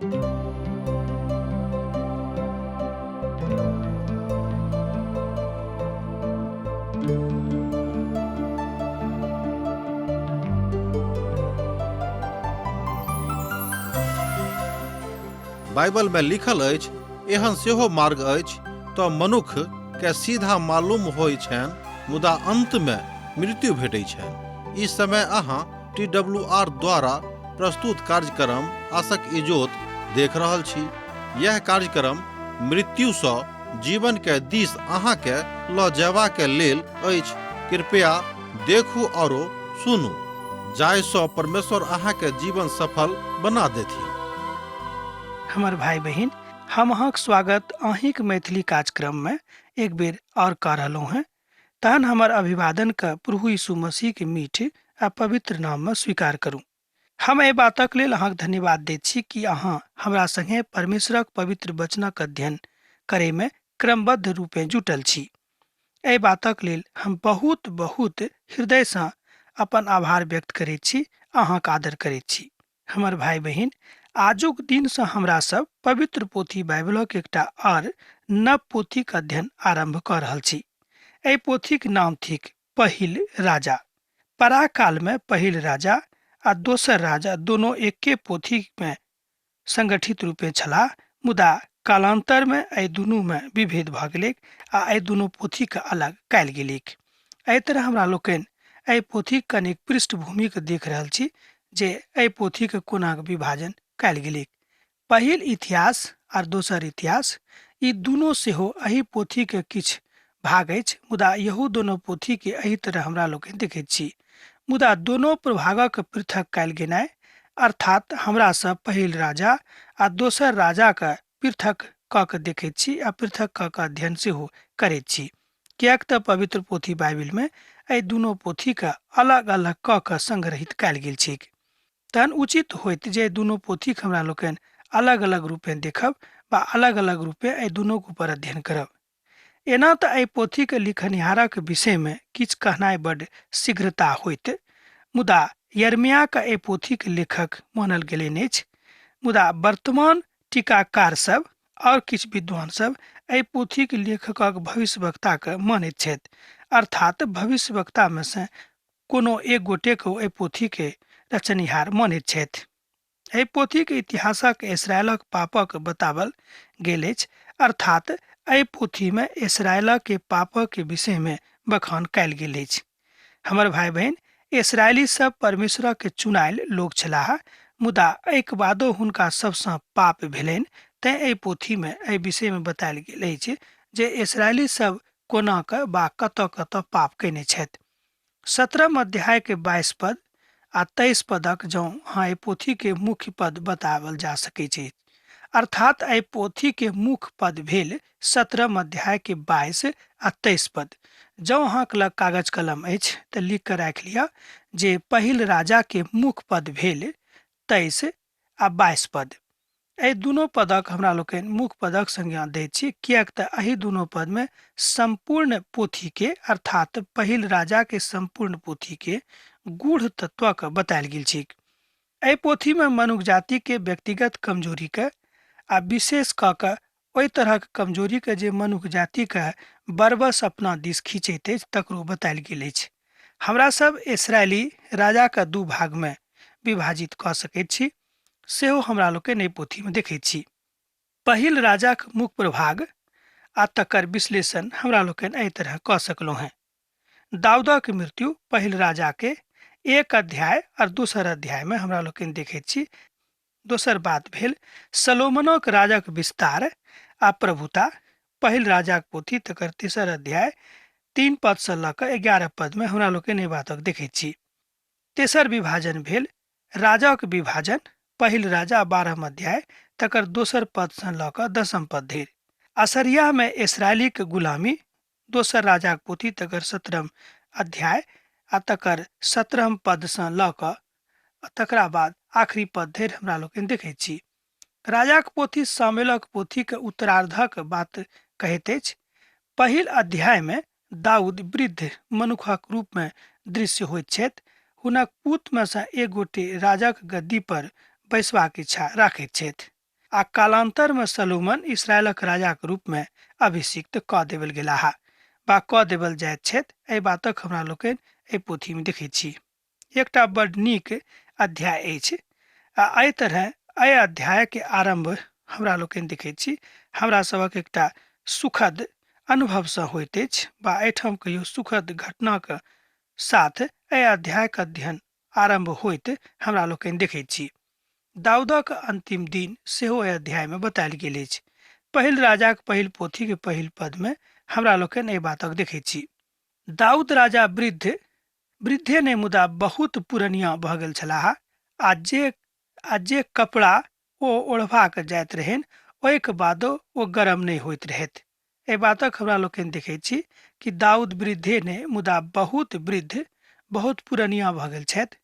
Bible में लिखल अछि, एहन सेहो मार्ग अछि तऽ मनुख के सीधा मालूम होइ छनि, मुदा अंत में मृत्यु भेटै छनि। ई समय अहाँ टी डब्ल्यू आर द्वारा प्रस्तुत कार्यक्रम आसक इजोत देख रहल छी। यह कार्यक्रम मृत्यु सँ जीवन के दिस अहाँ के ल जयबा के लेल अछि। कृपया देखू औरो सुनू, जाहि सँ परमेश्वर अहाँ के जीवन सफल बना देथिन। हमर भाई बहिन, हम अहाँक स्वागत अहींक मैथिली कार्यक्रम में एक बेर और कऽ रहलहुँ हैं। तहन हमर अभिवादन के प्रभु यीशु मसीह के मीठ आ पवित्र नाम में स्वीकार करू। हम एहि बातक लेल अहाँक धन्यवाद दैत छी कि अहाँ हमरा संगे परमेश्वरक पवित्र वचनक अध्ययन करे में क्रमबद्ध रूपे जुटल छी। एहि बातक लेल हम बहुत बहुत हृदय सँ अपन आभार व्यक्त करैत छी, अहाँक आदर करैत छी। हमर भाई बहिन, आजुक दिन सँ हमरा सब पवित्र पोथी बाइबलक एकटा आर नव पोथीक अध्ययन आरंभ कऽ रहल छी। एहि पोथीक नाम थिक पहिल राजा। पराकाल में पहिल राजा आ दोसर राजा दोनों एके पोथी में संगठित रूपे छलाह, मुदा कालांतर में एहि दुनू में विभेद भऽ गेलैक आ एहि दुनू पोथी के अलग कयल गेलैक। एहि तरह हमरा लोकनि एहि पोथीक कनेक पृष्ठभूमिके देख रहल छी जे एहि पोथीके कोना विभाजन कयल गेलैक। पहिल इतिहास आर दोसर इतिहास ई दुनू सेहो एहि पोथीके किछु भाग अछि, मुदा इहो दोनो पोथीके एहि तरह हमरा लोकनि देखैत छी। मुदा दोनो प्रभागक पृथक कयल गेनाइ अर्थात हमरा सब पहिल राजा आ दोसर राजाके पृथक कऽ के देखैत छी आ पृथक कऽ के अध्ययन सेहो करैत छी, किएक तऽ पवित्र पोथी बाइबिलमे एहि दुनू पोथीके अलग अलग कऽ के संग्रहित कयल गेल छैक। तहन उचित होइत जे दुनू पोथीके हमरा लोकनि अलग अलग रूपे देखब वा अलग अलग रूपे एहि दुनूके ऊपर अध्ययन करब। एना तऽ एहि पोथीके लिखनिहारक विषयमे किछु कहनाइ बड्ड शीघ्रता होइत, मुदा यर्मियाके एहि पोथीके लेखक मानल गेलनि अछि। मुदा वर्तमान टीकाकार सब और किछु विद्वान सब एहि पोथीके लेखकक भविष्यवक्ताके मानैत छथि, अर्थात भविष्यवक्तामे सँ कोनो एक गोटेके ओ एहि पोथीके रचनिहार मानैत छथि। एहि पोथीके इतिहासक इसराइलक पापक बतावल गेल अछि, अर्थात एहि पोथीमे इसराइलक पापक विषयमे बखान कयल गेल अछि। हमर भाई बहिन, इसराइली सब परमेश्वरक चुनायल लोक छलाह, मुदा एहिके बादो हुनका सबसँ पाप भेलनि, तेँ एहि पोथीमे एहि विषयमे बतायल गेल अछि जे इसराइली सब कोना कऽ वा कतऽ कतऽ पाप कयने छथि। 17 अध्याय के 22 पद आ 23 पदक जँ अहाँ एहि पोथी के मुख्य पद बताओल जा सकै छै, अर्थात एहि पोथी के मुख्य पद भेल 17 अध्याय के 22 आ 23 पद। जँ अहाँके लग कागज कलम अछि तऽ लिख कऽ राखि लिअ जे पहिल राजा के मुख्य पद भेल 23 आ 22 पद। एहि दुनू पदक हमरा लोकनि मुख्य पदक संज्ञा दैत छी, किएक तऽ एहि दुनू पदमे सम्पूर्ण पोथीके अर्थात पहिल राजाके सम्पूर्ण पोथीके गूढ़ तत्वक बतायल गेल छैक। एहि पोथीमे मनुख जातिके व्यक्तिगत कमजोरीके आ विशेष कऽ कऽ ओहि तरहक कमजोरीके जे मनुख जातिके बरबस अपना दिस खींचैत अछि तकरो बतायल गेल अछि। हमरा सब इसराइली राजाके दू भागमे विभाजित कऽ सकैत छी, सेहो हमरा लोकनि एहि पोथीमे देखैत छी। पहिल राजाक मुख्य प्रभाग आ तकर विश्लेषण हमरा लोकनि एहि तरह कऽ सकलहुँ हेँ। दाऊदक मृत्यु पहिल राजाके 1 अध्याय और दोसर अध्यायमे हमरा लोकनि देखैत छी। दोसर बात भेल सलोमनक राजक विस्तार आ प्रभुता, पहिल राजाक पोथी तकर तेसर अध्याय 3 पद सँ लऽ कऽ 11 पदमे हमरा लोकनि एहि बातक देखैत छी। तेसर विभाजन भेल राजाक विभाजन, पहिल राजा 12 अध्याय तकर दोसर पद सँ लऽ कऽ 10 पद धरि। असरियामे इसराइलीक गुलामी, दोसर राजाक पोथी तकर 17 अध्याय आ तकर 17 पद सँ लऽ कऽ तकरा बाद आखिरी पद धरि हमरा लोकनि देखैत छी। राजाक पोथी सामुएलक पोथीक उत्तरार्धक बात कहैत अछि। पहिल अध्यायमे दाऊद वृद्ध मनुखक रूपमे दृश्य होइत छथि। हुनक पूतमे सँ एक गोटे राजाक गद्दी पर बैसबाक इच्छा राखैत छथि। आ कालांतरमे सलोमन इसराइलक राजाक रूपमे अभिषिक्त कऽ देबल गेलाह बा कऽ देबल जाइत छथि। एहि बातक हमरा लोकनि एहि पोथीमे देखैत छी। एकटा बड नीक अध्याय अछि आ एहि तरहे एहि अध्यायके आरम्भ हमरा लोकनि देखैत छी हमरा सभक एकटा सुखद अनुभवसँ होइत अछि बा एहिठाम कहियो सुखद घटनाक साथ एहि अध्यायक अध्ययन आरम्भ होइत हमरा लोकनि देखैत छी। दाऊदक अंतिम दिन सेहो एहि अध्यायमे बतायल गेल अछि। पहिल राजाक पहिल पोथीके पहिल पदमे हमरा लोकनि एहि बातक देखैत छी। दाऊद राजा वृद्ध, वृद्धे नहि मुदा बहुत पुरनिया भऽ गेल छलाह आ जे कपड़ा ओ ओढ़बाक जाइत रहनि ओहिके बादो ओ गरम नहि होइत रहथि। एहि बातक हमरा लोकनि देखैत छी कि दाऊद वृद्धे नहि मुदा बहुत वृद्ध, बहुत पुरनिया भऽ गेल छथि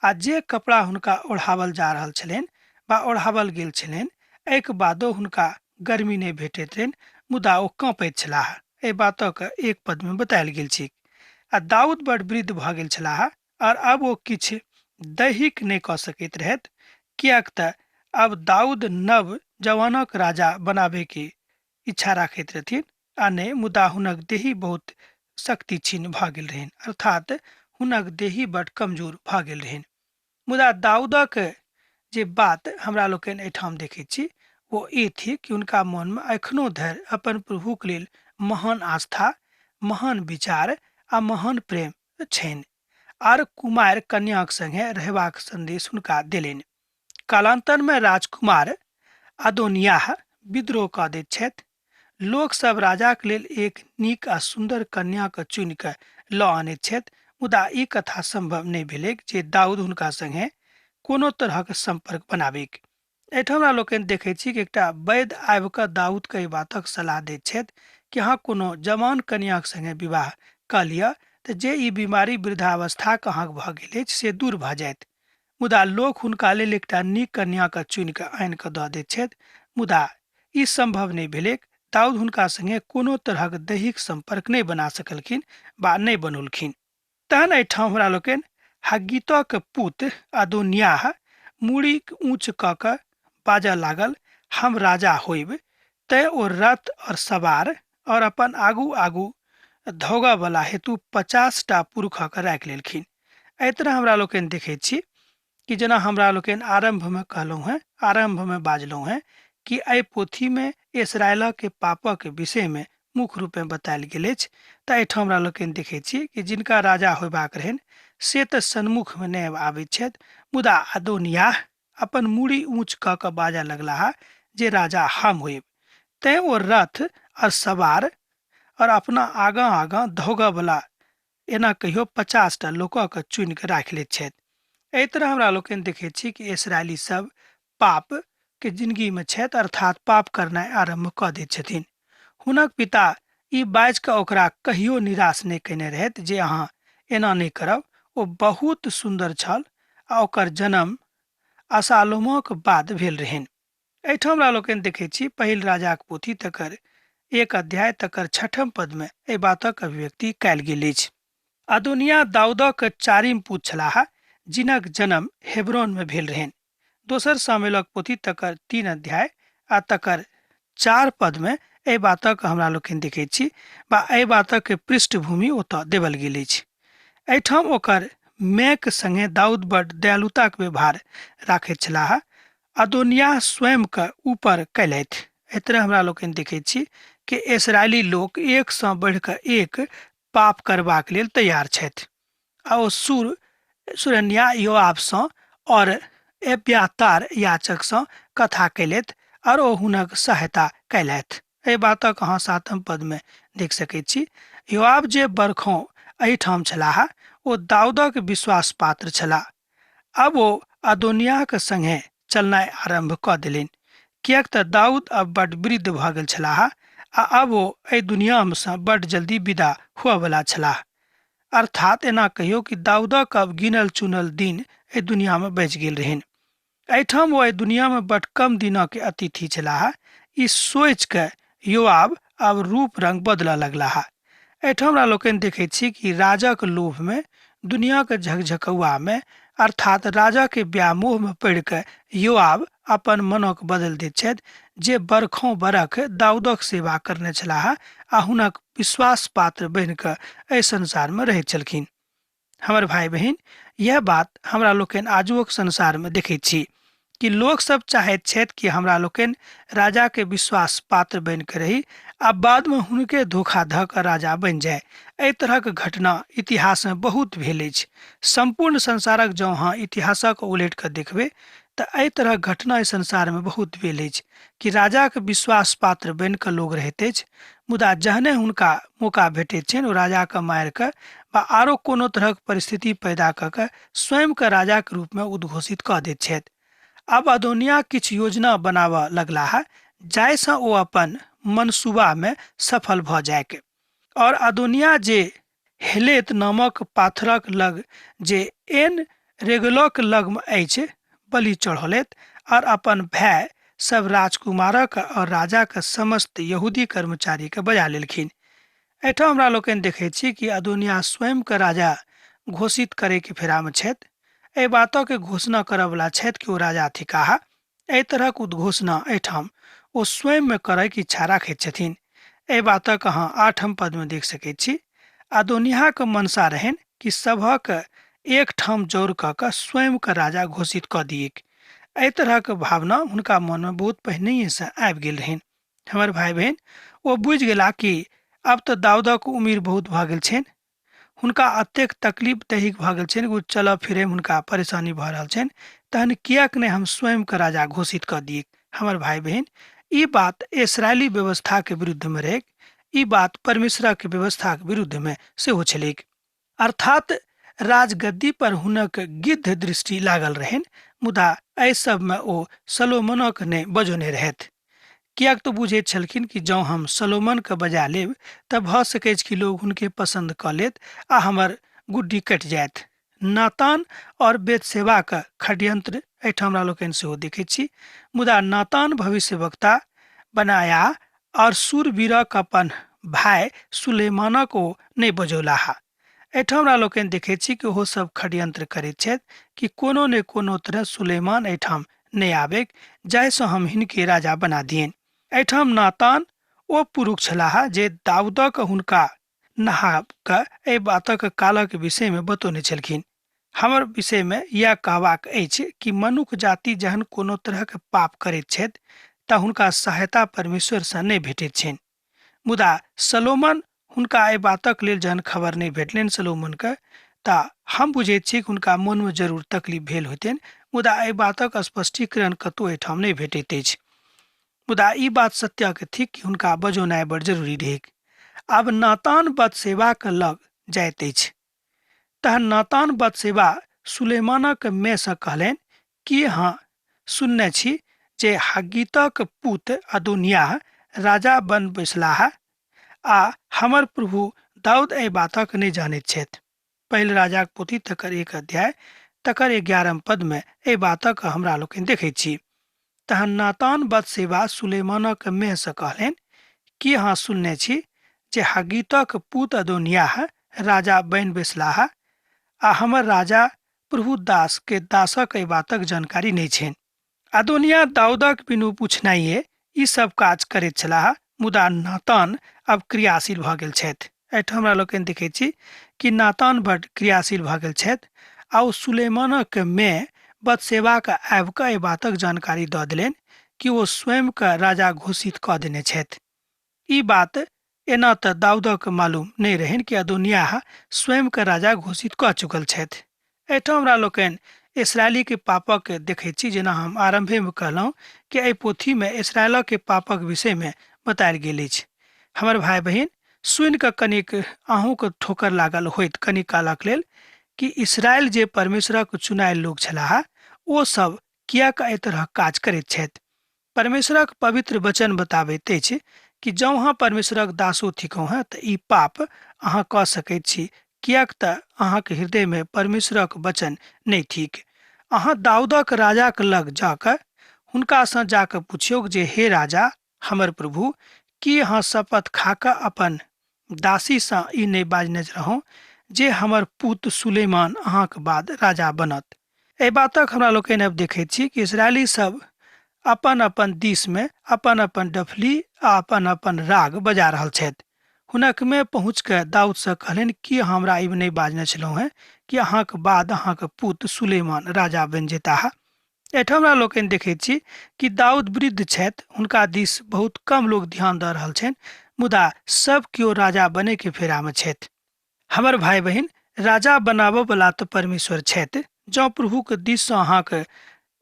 आ जे कपड़ा हुनका ओढ़ावल जा रहल छलनि बा ओढ़ावल गेल छलनि एहिके बादो हुनका गर्मी नहि भेटैत रहनि, मुदा ओ काँपैत छलाह। एहि बातक एक पदमे बतायल गेल छै। आ दाऊद बड़ वृद्ध भऽ गेल छलाह और अब ओ किछु दैहिक नहि कऽ सकैत रहथि, किएक तऽ अब दाऊद नव जवानक राजा बनाबैके इच्छा राखैत रहथिन आ नहि, मुदा हुनक देही बहुत शक्ति क्षीण भऽ गेल रहनि, अर्थात हुनक देही बड कमजोर भऽ गेल रहनि। मुदा दाऊदक जे बात हमरा लोकनि एहिठाम देखैत छी ओ ई थिक कि हुनका मोनमे एखनो धरि अपन प्रभुक लेल महान आस्था, महान विचार आ महान प्रेम छनि आर कुमारि कन्याक संगे रहबाक संदेश हुनका देलनि। कालांतरमे राजकुमार अदोनियाह विद्रोह कऽ दैत छथि। लोक सब राजाक लेल एक नीक आ सुन्दर कन्याके चुनि कऽ लऽ आनैत छथि, मुदा ई कथा संभव नहि भेलैक जे दाऊद हुनका संगे कोनो तरहक संपर्क बनाबिक। एहिठाम हमरा लोकनि देखैत छी कि एकटा वैद्य आबि कऽ दाऊदके एहि बातक सलाह दैत छथि कि अहाँ कोनो जवान कन्याक संगे विवाह कऽ लिअ तऽ जे ई बीमारी वृद्धावस्थाक अहाँके भऽ गेल अछि से दूर भऽ जायत। मुदा लोक हुनका लेल एकटा नीक कन्याके चुनि कऽ आनि कऽ दऽ दैत छथि, मुदा ई संभव नहि भेलैक। दाऊद हुनका संगे कोनो तरहक दैहिक संपर्क नहि बना सकलखिन बा नहि बनौलखिन। तहन एहिठाम हमरा लोकनि हग्गीतक पुत अदोनियाह मूड़ी ऊँच कऽ कऽ बाजऽ लागल, हम राजा होइब। तैं ओ रथ और सवार और अपन आगू आगू धोगऽवला हेतु 50 टा पुरुषके राखि लेलखिन। एहि तरह हमरा लोकनि देखैत छी कि जेना हमरा लोकनि आरम्भमे कहलहुँ हेँ, आरम्भमे बाजलहुँ हेँ कि एहि पोथीमे इसराइलके पापक विषयमे मुख्य रूपे बतायल गेल अछि। तऽ एहिठाम हमरा लोकनि देखैत छी कि जिनका राजा होयबाक रहनि से तऽ सन्मुखमे नहि आबैत छथि, मुदा अदोनियाह अपन मूड़ी ऊँच कऽ कऽ बाजऽ लगलाह जे राजा हम होयब। तैं ओ रथ और सवार और अपना आगाँ आगाँ धोगऽवला एना कहियो 50 टा लोकके चुनि कऽ राखि लैत छथि। एहि तरह हमरा लोकनि देखैत छी कि इसराइली सब पाप के जिंदगी में छथि, अर्थात पाप करनाइ आरम्भ कऽ दैत छथिन। हुनक पिता ई बाजि कऽ ओकरा कहियो निराश नहि कयने रहथि जे अहाँ एना नहि करब। ओ बहुत सुन्दर छल आ ओकर जन्म असालोमक बाद भेल रहनि। एहिठाम हमरा लोकनि देखैत छी पहिल राजाक पोथी तकर 1 अध्याय तकर 6 पदमे एहि बातक अभिव्यक्ति कयल गेल अछि। अदोनिया दाऊदक 4 पुत छलाह जिनक जन्म हेब्रोन में भेल रहनि। दोसर सामुएलक पोथी तकर 3 अध्याय आ तकर 4 पद में एहि बातक हमरा लोकनि देखैत छी बा एहि बातक पृष्ठभूमि ओतऽ देवल गेल अछि। एहिठाम ओकर मायक संगे दाऊद बड दयालुताक व्यवहार राखैत छलाह। अदोनिया स्वयं के ऊपर कयलथि। एहि तरह हमरा लोकनि देखैत छी कि इसराइली लोक एक सँ बढ़ि कऽ एक पाप करबाक लेल तैयार छथि आ ओ सुरन्या योआब सँ और एब्यातार याचक सँ कथा कयलथि और ओ हुनक सहायता कयलथि। एहि बातक अहाँ 7 पद में देख सकैत छी। योआब जे बरखों एहिठाम छलाह ओ दाऊदक विश्वास पात्र छलाह। अब ओ अदोनियाक संगे चलनाइ आरम्भ कऽ देलनि, किएक तऽ दाऊद अब बड वृद्ध भऽ गेल छलाह आ अब ओ एहि दुनियामे सँ बड जल्दी विदा हुअवला छलाह। अर्थात एना कहियो कि दाऊदक अब गिनल चुनल दिन एहि दुनियामे बचि गेल रहनि। एहिठाम ओ एहि दुनियामे बड कम दिनक अतिथि छलाह। ई सोचि कऽ योआब अब रूप रंग बदलऽ लगलाह। एहिठाम हमरा लोकनि देखैत छी कि राजाक लोभमे, दुनियाके झकझकौआमे, अर्थात राजाके व्यामोहमे पड़ि कऽ योआब अपन मनक बदलि दैत छथि जे बरखों बरख दाऊदक सेवा करने छलाह आ हुनक विश्वास पात्र बनि कऽ एहि संसारमे रहैत छलखिन। हमर भाई बहिन, यह बात हमरा लोकनि आजुक संसारमे देखैत छी कि लोक सब चाहैत छथि कि हमरा लोकनि राजा के विश्वास पात्र बनि कऽ रही आ बादमे हुनके धोखा धऽ कऽ राजा बनि जाय। एहि तरहक घटना इतिहासमे बहुत भेल अछि। सम्पूर्ण संसारक जँ अहाँ इतिहासक उलटि कऽ देखबै तऽ एहि तरहक घटना एहि संसारमे बहुत भेल अछि कि राजाके विश्वास पात्र बनि कऽ लोक रहैत अछि, मुदा जहने हुनका मौका भेटैत छनि ओ राजाके मारि कऽ वा आरो कोनो तरहक परिस्थिति पैदा कऽ कऽ स्वयंके राजाके रूपमे उद्घोषित कऽ दैत छथि। आब अदोनिया किछु योजना बनाबऽ लगलाह जाहिसँ ओ अपन मनसूबामे सफल भऽ जायके। और अदोनिया जे हेलेत नामक पाथरक लग जे एन रेगलक लगमे अछि बलि चढ़ौलथि और अपन भाय सब राजकुमारक और राजाक समस्त यहूदी कर्मचारीके बजा लेलखिन। एहिठाम हमरा लोकनि देखैत छी कि अदोनिया स्वयंके राजा घोषित करैके फेरामे छथि। एहि बातक घोषणा करऽवला छथि कि ओ राजा थिकाह। एहि तरहक उद्घोषणा एहिठाम ओ स्वयंमे करैके इच्छा राखैत छथिन। एहि बातक अहाँ 8म पदमे देख सकैत छी। अदोनियाके मनसा रहनि कि सभक एकठाम जोड़ कऽ कऽ स्वयंके राजा घोषित कऽ दियैक। एहि तरहक भावना हुनका मनमे बहुत पहिनहिएसँ आबि गेल रहनि। हमर भाई बहिन, ओ बुझि गेला कि आब तऽ दाऊदक उम्र बहुत भऽ गेल छनि, हुनका एतेक तकलीफ दैहिक भऽ गेल छनि, ओ चलऽ फिरैमे हुनका परेशानी भऽ रहल छनि, तहन किएक नहि हम स्वयंके राजा घोषित कऽ दियैक। हमर भाई बहिन, ई बात इसराइली व्यवस्थाके विरुद्धमे रहैक, ई बात परमेश्वरक व्यवस्थाके विरुद्धमे सेहो छलैक। अर्थात राजगद्दी पर हुनक गिद्ध दृष्टि लागल रहनि, मुदा एहि सबमे ओ सलोमनक नहि बजौने रहथि। किएक तऽ बुझैत छलखिन कि जँ हम सलोमनके बजा लेब तऽ भऽ सकैछ कि लोग हुनके पसन्द कऽ लेत आ हमर गुड्डी कटि जायत। नातान और बेतसेबाक षड्यंत्र एहिठाम हमरा लोकनि सेहो देखैत छी। मुदा नातान भविष्यवक्ता बनाया और सूरवीरक अपन भाय सुलेमानक ओ नहि बजौलाह। एहिठाम हमरा लोकनि देखैत छी कि ओहो सब षड्यंत्र करैत छथि कि कोनो ने कोनो तरह सुलेमान एहिठाम नहि आबैक, जाहिसँ हम हिनके राजा बना दियनि। एहिठाम नातान ओ पुरुष छलाह जे दाऊदक हुनका नहा कऽ एहि बातक कालक विषयमे बतौने छलखिन। हमर विषयमे इएह कहबाक अछि कि मनुख जाति जहन कोनो तरहक पाप करैत छथि तऽ हुनका सहायता परमेश्वरसँ नहि भेटैत छनि। मुदा सलोमन हुनका एहि बातक लेल जहन खबर नहि भेटलनि सलोमनके तऽ हम बुझैत छी कि हुनका मोनमे जरूर तकलीफ भेल होतनि, मुदा एहि बातक स्पष्टीकरण कतहु एहिठाम नहि भेटैत अछि। मुदा ई बात सत्यक थिक कि हुनका बजौनाइ बड़ जरूरी रहैक। आब नातान बतसेबाक लग जाइत अछि। तहन नातान बतसेबा सुलेमानक मेसँ कहलनि कि अहाँ सुनने छी जे हग्गीतक पुत अदोनियाह राजा बन बैसलाह आ हमर प्रभु दाऊद एहि बातक नहि जानैत छथि। पहिल राजाक पोथी तकर 1 अध्याय तकर 11 पदमे एहि बातक हमरा लोकनि देखैत छी। तहन नातान बतसेबा सुलेमानक मेहसँ कहलनि कि अहाँ सुनने छी जे हगीतक पुत अदोनियाह राजा बनि बैसलाह आ हमर राजा प्रभु दास के दासक एहि बातक जानकारी नहि छनि। अदोनिया दाऊदक बिनु पूछनाइए ई सब काज करैत छलाह, मुदा नातान अब क्रियाशील भऽ गेल छथि। एहिठाम हमरा लोकनि देखैत छी कि नातान बड क्रियाशील भऽ गेल छथि आ ओ सुलेमानक मे बतसेबाक आबि कऽ एहि बातक जानकारी दऽ देलनि कि ओ स्वयंके राजा घोषित कऽ देने छथि। ई बात एना तऽ दाऊदक मालूम नहि रहनि कि अदोनियाह स्वयंके राजा घोषित कऽ चुकल छथि। एहिठाम हमरा लोकनि इसराइलीके पापक देखैत छी, जेना हम आरम्भेमे कहलहुँ कि एहि पोथीमे इसराइलके पापक विषयमे बतायल गेल अछि। हमर भाई बहिन, सुनि कऽ कनिक अहूँके ठोकर लागल होइत कनिक कालक लेल कि इसराइल जे परमेश्वरक चुनायल लोक छलाह ओ सब किएक एहि तरहक काज करैत छथि। परमेश्वरक पवित्र वचन बताबैत अछि कि जँ अहाँ परमेश्वरक दासो थिकहुँ हेँ तऽ ई पाप अहाँ कऽ सकैत छी, किएक तऽ अहाँक हृदयमे परमेश्वरक वचन नहि थिक। अहाँ दाऊदक राजाक लग जा कऽ हुनकासँ जा कऽ पुछियौक जे हे राजा हमर प्रभु, की अहाँ शपथ खा कऽ अपन दासीसँ ई नहि बाजने रहौं जे हमर पुत सुलेमान अहाँक बाद राजा बनत। एहि बातक हमरा लोकनि अब देखैत छी कि इसराइली सब अपन अपन दिस में अपन अपन डफली आ अपन अपन राग बजा रहल छथि। हुनक में पहुँच कऽ दाऊद से कहलनि कि हमरा ई नहि बाजने छलहुँ हेँ कि अहाँक बाद अहाँक पुत सुलेमान राजा बनि जेताह। एहिठाम हमरा लोकनि देखैत छी कि दाऊद वृद्ध छथि, हुनका दिस बहुत कम लोक ध्यान दऽ रहल छनि, मुदा सब केओ राजा बने के फेरा में छथि। हमर भाई बहिन, राजा बनाबऽ वाला तऽ परमेश्वर छथि। जँ प्रभुके दिससँ अहाँके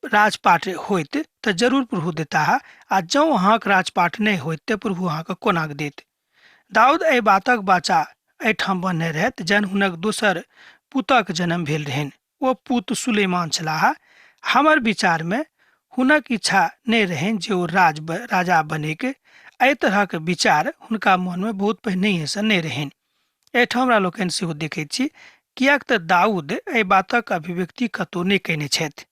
राजपाट होइत तऽ जरूर प्रभु देताह, आ जँ अहाँके राजपाट नहि होइत तऽ प्रभु अहाँके कोना देत। दाऊद एहि बातक वाचा एहिठाम बन्हने रहथि जहन हुनक दोसर पुतक जन्म भेल रहनि। ओ पुत सुलेमान छलाह। हमर विचारमे हुनक इच्छा नहि रहनि जे ओ राजा बनैके। एहि तरहक विचार हुनका मनमे बहुत पहिनहिएसँ नहि रहनि। एहिठाम हमरा लोकनि सेहो देखैत छी, किएक तऽ दाऊद एहि बातक अभिव्यक्ति कतहु नहि कयने छथि।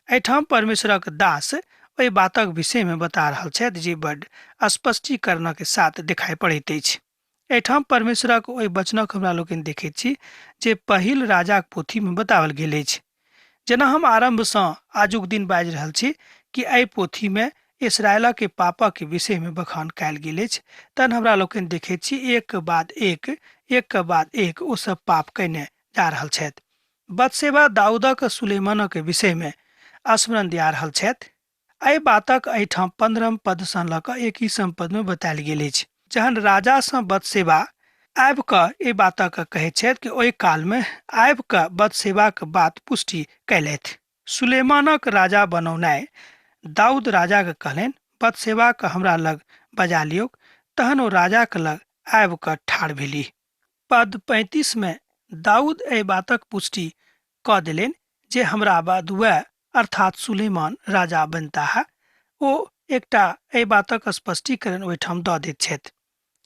एहिठाम परमेश्वरक दास ओहि बातक विषयमे बता रहल छथि जे बड्ड स्पष्टीकरणक साथ देखाइ पड़ैत अछि। एहिठाम परमेश्वरक ओहि वचनक हमरा लोकनि देखैत छी जे पहिल राजाक पोथीमे बताओल गेल अछि। जेना हम आरम्भसँ आजुक दिन बाजि रहल छी कि एहि पोथीमे इसराइलक पापक विषयमे बखान कयल गेल अछि, तहन हमरा लोकनि देखैत छी एक बाद एक, एक बाद एक ओ सब पाप कयने जा रहल छथि। बतसेबा दाऊदक सुलेमानक विषयमे स्मरण दिया रहल छथि। एहि बातक एहिठाम 15 पदसँ लऽ कऽ 21 पदमे बतायल गेल अछि। जहन राजासँ बतसेबा आबि कऽ एहि बातक कहैत छथि कि ओहि कालमे आबि कऽ बतसेबाक बात पुष्टि कयलथि। सुलेमानक राजा बनौनाइ दाऊद राजाके कहलनि, बतसेबाके हमरा लग बजा लियौक। तहन ओ राजाके लग आबि कऽ ठाढ़ भेलीह। पद 35 मे दाऊद एहि बातक पुष्टि कऽ देलनि जे हमरा बाद वएह अर्थात सुलेमान राजा बनताह। ओ एकटा एहि बातक स्पष्टीकरण ओहिठाम दऽ दैत छथि,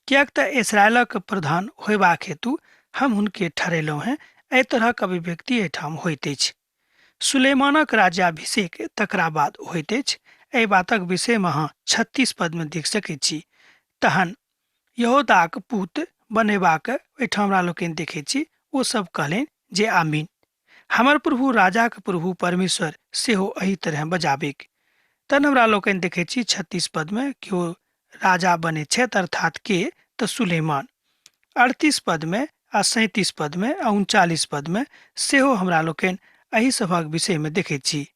किएक तऽ इसराइलक प्रधान होयबाक हेतु हम हुनके ठहरेलहुँ हेँ। एहि तरहक अभिव्यक्ति एहिठाम होइत अछि। सुलेमानक राज्याभिषेक तकरा बाद होइत अछि। एहि बातक विषयमे अहाँ 36 पदमे देख सकैत छी। तहन यहोदाक पूत बनेबाक एहिठाम हमरा लोकनि देखैत छी, ओ सब कहलनि जे आमीन। हमर प्रभु राजाक प्रभु परमेश्वर सेहो एहि तरह बजाबेक। तहन हमरा लोकनि देखैत छी 36 पदमे कि ओ राजा बनै छथि, अर्थात के तऽ सुलेमान। 38 पदमे आ 37 पदमे आ 39 पदमे सेहो हमरा लोकनि एहि सभक विषयमे देखैत छी।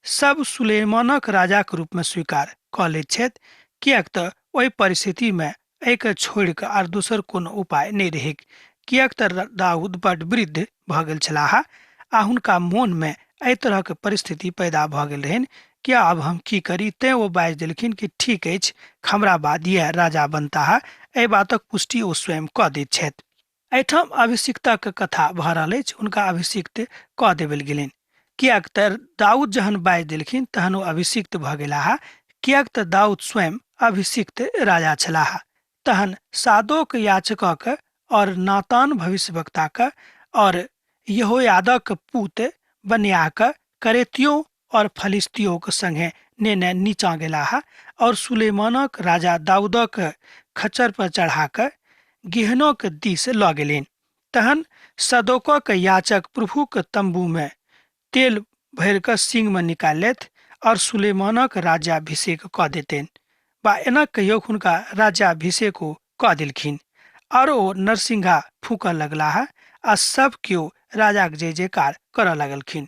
सब सुलेमानक राजाक रूपमे स्वीकार कऽ लैत छथि, किएक तऽ ओहि परिस्थितिमे एहिके छोड़ि कऽ आर दोसर कोनो उपाय नहि रहैक, किएक तऽ दाऊद बड्ड वृद्ध भऽ गेल छलाह आ हुनका मोनमे एहि तरहक परिस्थिति पैदा भऽ गेल रहनि कि आब हम की करी। तें ओ बाजि देलखिन कि ठीक अछि, हमरा बाद इएह राजा बनताह। एहि बातक पुष्टि ओ स्वयं कऽ दैत छथि। एहिठाम अभिषिक्तक कथा भऽ रहल अछि, हुनका अभिषिक्त कऽ देबल गेलनि, किएक तऽ दाऊद जहन बाजि देलखिन तहन ओ अभिषिक्त भऽ गेलाह, किएक तऽ दाऊद स्वयं अभिषिक्त राजा छलाह। तहन सादोक याचकक और नातान भविष्यवक्ताक और यहोयादक पूत बन्याक करेतियो और फलिस्तियोक संगे नेने नीचा गेलाह और सुलेमानक राजा दाऊदक खच्चर पर चढ़ा कऽ गेहनोक दिस लऽ गेलनि। तहन सदोकक याचक प्रभुक तम्बूमे तेल भरि कऽ सिंगमे निकालि लेथि और सुलेमानक राज्याभिषेक कऽ देतनि, बा एना कहियो हुनका राज्याभिषेक ओ कऽ देलखिन। और ओ नरसिंहा फूकऽ लगलाह आ सब केओ राजाक जय जयकार करऽ लगलखिन।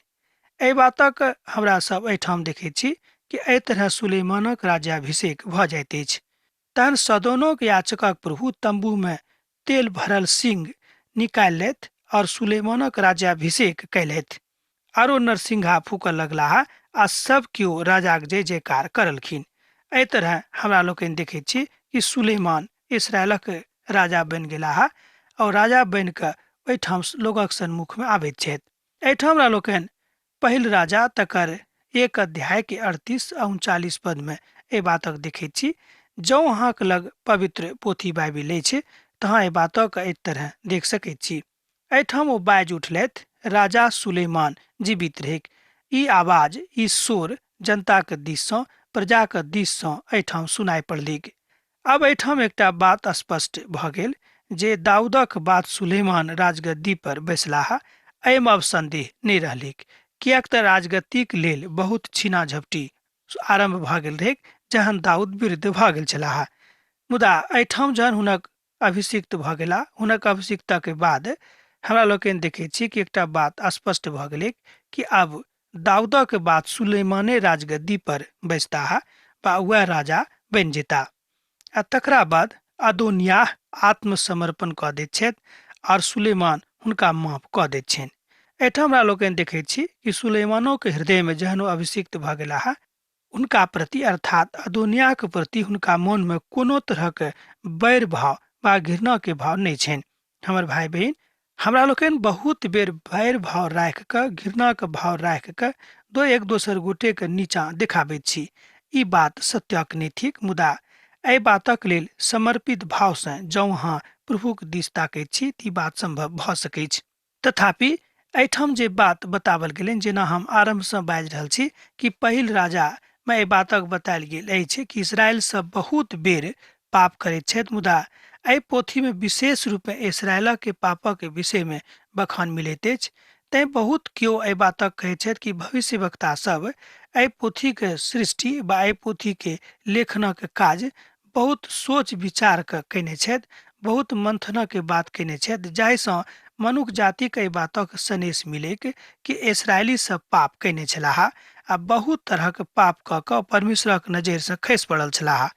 एहि बातक हमरा सब एहिठाम देखैत छी कि एहि तरह सुलेमानक राज्याभिषेक भऽ जाइत अछि। तहन सदोनोक याचकक प्रभु तम्बू में तेल भरल सिंग निकालि लेथि और सुलेमानक राज्याभिषेक कयलथि। आरो नरसिंहा फूकऽ लगलाह आ सब केओ राजाक जय जयकार करलखिन। एहि तरह हमरा लोकनि देखैत छी कि सुलेमान इसराइलक राजा बनि गेलाह और राजा बनि कऽ ओहिठाम लोकक सन्मुख में आबैत छथि। एहिठाम हमरा लोकनि पहिल राजा तकर 1 अध्याय के 38 आ 39 पद में एहि बातक देखैत छी। जँ अहाँक लग पवित्र पोथी बाइबिल अछि तऽ अहाँ एहि बातक एहि तरह देख सकैत छी। एहिठाम ओ बाजि उठलथि, राजा सुलेमान जीवित रहैक। ई आवाज, ई शोर जनताक दिससँ, प्रजाक दिससँ एहिठाम सुनाइ पड़लैक। आब एहिठाम एकटा बात स्पष्ट भऽ गेल जे दाऊदक बाद सुलेमान राजगद्दी पर बैसलाह, एहिमे अब संदेह नहि रहलैक, किएक तऽ राजगद्दीक लेल बहुत छीना झपटी आरम्भ भऽ गेल रहैक जहन दाऊद वृद्ध भऽ गेल छलाह। मुदा एहिठाम जहन हुनक अभिषिक्त भऽ गेला, हुनक अभिषिक्तके बाद हमरा लोकनि देखै छी कि एकटा बात स्पष्ट भऽ गेलै कि आब दाऊदक बाद सुलेमाने राजगद्दी पर बैसताह वा वएह राजा बनि जेता। आ तकरा बाद अदोनियाह आत्मसमर्पण कऽ दैत छथि आओर सुलेमान हुनका माफ कऽ दैत छनि। एहिठाम हमरा लोकनि देखैत छी कि सुलेमानोके हृदयमे जहन ओ अभिषिक्त भऽ गेलाह, हुनका प्रति अर्थात अदोनियाके प्रति हुनका मोनमे कोनो तरहक बैर भाव वा घृणाके भाव नहि छनि। हमर भाय बहिन, हमरा लोकनि बहुत बेर बैर भाव राखि कऽ, घृणाके भाव राखि कऽ दो एक दोसर गोटेके नीचाँ देखाबैत छी। ई बात सत्यक नहि थिक, मुदा एहि बातक लेल समर्पित भावसँ जँ अहाँ प्रभुक दिस ताकैत छी तऽ ई बात सम्भव भऽ सकैछ। तथापि एहिठाम जे बात बताओल गेलनि, जेना हम आरम्भसँ बाजि रहल छी कि पहिल राजामे एहि बातक बतायल गेल अछि कि इसराइल सब बहुत बेर पाप करैत छथि, मुदा एहि पोथीमे विशेष रूपमे इसराइलक पापक विषयमे बखान मिलैत अछि। तैँ बहुत केओ एहि बातक कहैत छथि कि भविष्यवक्ता सब एहि पोथीके सृष्टि वा एहि पोथीके लेखनक काज बहुत सोच विचार कऽ कयने छथि, बहुत मंथनक बात कयने छथि, जाहिसँ मनुख जातिक एहि बातक सनेस मिलैक कि इसराइली सब पाप कयने छलाह आ बहुत तरहक पाप कऽ कऽ परमेश्वरक नजरिसँ खसि पड़ल छलाह।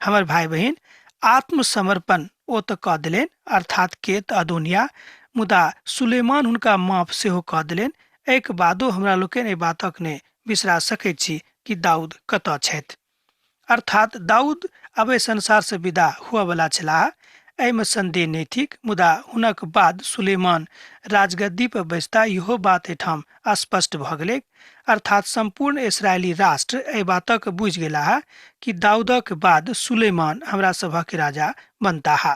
हमर भाय बहिन, आत्मसमर्पण ओ तऽ कऽ देलनि, अर्थात के तऽ अदोनिया, मुदा सुलेमान हुनका माफ सेहो कऽ देलनि। एहिके बादो हमरा लोकनि एहि बातक नहि बिसरा सकैत छी कि दाऊद कतऽ छथि। अर्थात दाऊद आब एहि संसारसँ विदा हुअवला छलाह, एहिमे सन्देह नहि थिक, मुदा हुनक बाद सुलेमान राजगद्दी पर बैसता इहो बात एहिठाम स्पष्ट भऽ गेलैक। अर्थात सम्पूर्ण इसराइली राष्ट्र एहि बातक बुझि गेलाह कि दाऊदक बाद सुलेमान हमरा सभक राजा बनताह।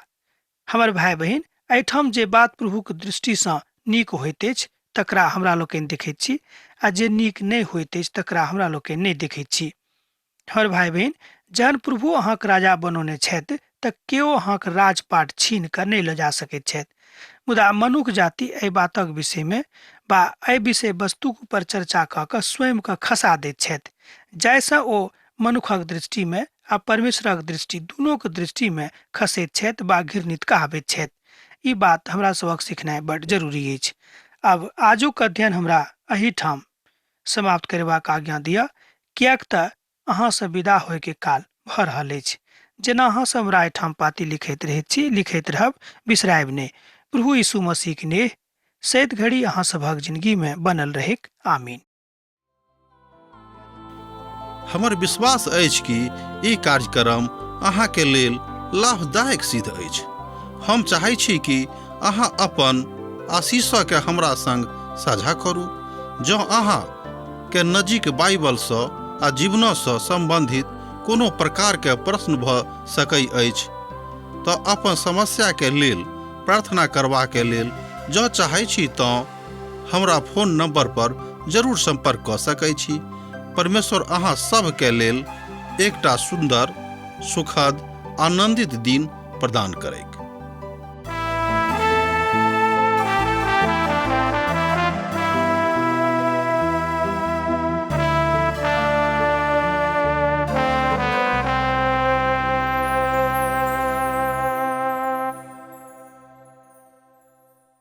हमर भाय बहिन, एहिठाम जे बात प्रभुक दृष्टिसँ नीक होइत अछि तकरा हमरा लोकनि देखैत छी आ जे नीक नहि होइत अछि तकरा हमरा लोकनि नहि देखैत छी। हमर भाय बहिन, जहन प्रभु अहाँक राजा बनौने छथि तऽ केओ अहाँक राजपाट छीन कऽ नहि लऽ जा सकैत छथि। मुदा मनुख जाति एहि बातक विषयमे वा एहि विषय वस्तुक ऊपर चर्चा कऽ कऽ स्वयंके खसा दैत छथि, जाहिसँ ओ मनुखक दृष्टिमे आ परमेश्वरक दृष्टि दुनूक दृष्टिमे खसैत छथि वा घृणित कहाबैत छथि। ई बात हमरा सभक सिखनाइ बड्ड जरूरी अछि। आब आजुक अध्ययन हमरा एहिठाम समाप्त करबाक आज्ञा दिअ, किएक तऽ अहाँसँ विदा होइके काल भऽ रहल अछि। जेना अहाँ सब हमरा एहिठाम पाती लिखैत रहैत छी, लिखैत रहब, बिसरायब नहि। प्रभु यीशु मसीहक नेह सैत घड़ी अहाँ सभक जिंदगीमे बनल रहैक। आमीन। हमर विश्वास अछि कि ई कार्यक्रम अहाँके लेल लाभदायक सिद्ध अछि। हम चाहै छी कि अहाँ अपन आशीषके हमरा संग साझा करू। जँ अहाँ के नजीक बाइबलसँ आ जीवनसँ सम्बन्धित कोनो प्रकारके प्रश्न भऽ सकै अछि तऽ अपन समस्याके लेल प्रार्थना करबाके लेल जँ चाहै छी तँ हमरा फोन नंबर पर जरूर संपर्क कऽ सकै छी। परमेश्वर अहाँ सभके लेल एकटा सुन्दर, सुखद, आनंदित दिन प्रदान करैक।